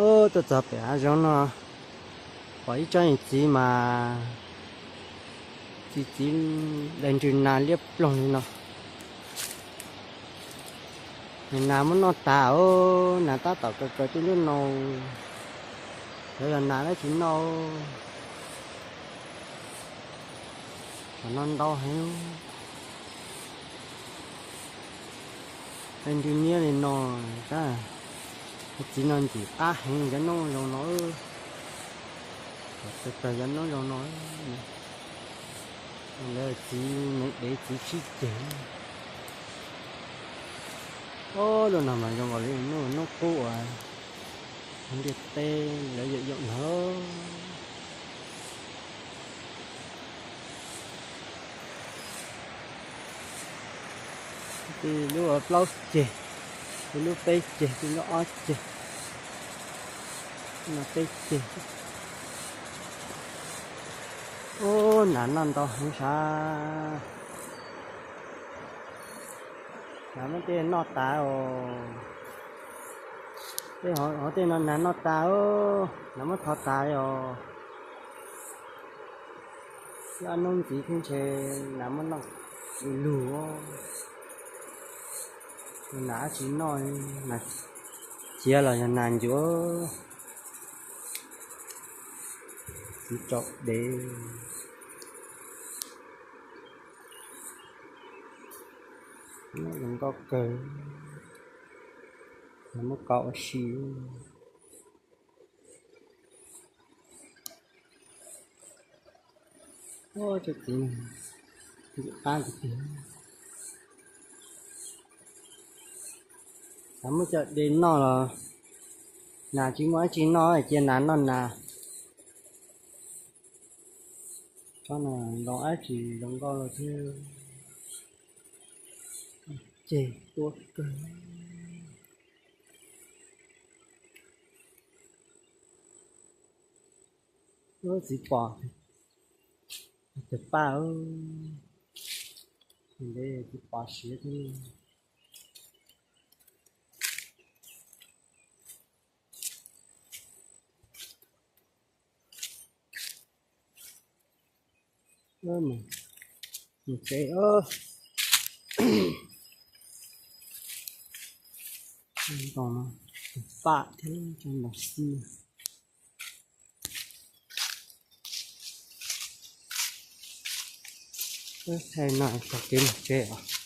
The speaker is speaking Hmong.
Tuaj txog pem hav zoov no, pom ib tsob niag txiv mas txiv txiv dai ntsws nas liab ploog li no. Niag nas muab noj tas os, nas tab tom kaws kaws tej nruab no, xyov yog nas dab tsi noj. Qhov no ntau heev, dai ntsws niab li no, tab txiv no ntxim qab heev cov noob zoo no. Tawg tawg cov noob zoo no, lawv txiv me dev txiv sib ceg. Ob, lub no mas zoo nkaus li noob qub uas ntiaj teb lawv yaum yaum ntag. Tej lub plaub ceg, tej lub peb ceg, tej lub ob ceg, no peb ceg. Ub, nas noj ntau heev sav. Nas muab tej noj tas os. Tej hauv tej no nas noj tas, nas muab thov tas os. Ib ob hnub ntxiv thiab ntshe nas muab noj lug lug. Nas dab tsi noj, nas ciav los yog nas ncuav. Txiv tsaum dev, zoo nkauj kawg, muab kov ua si. Ub, tsob txiv ntxim qab tiag tiag. Xav muab coj de noj los nas tsis muaj dab tsi noj, cia nas noj nas. Tsob no ntau dab tsi zoo nkauj los thiab, ceg tuab kawg. Ub, txiv pos, tus paj, ntev txiv pos siav thiab. Mus tsev os. Ntoo no, tus paj thiab tsob ntoo xib. Thaij no txog kev mus tsev os.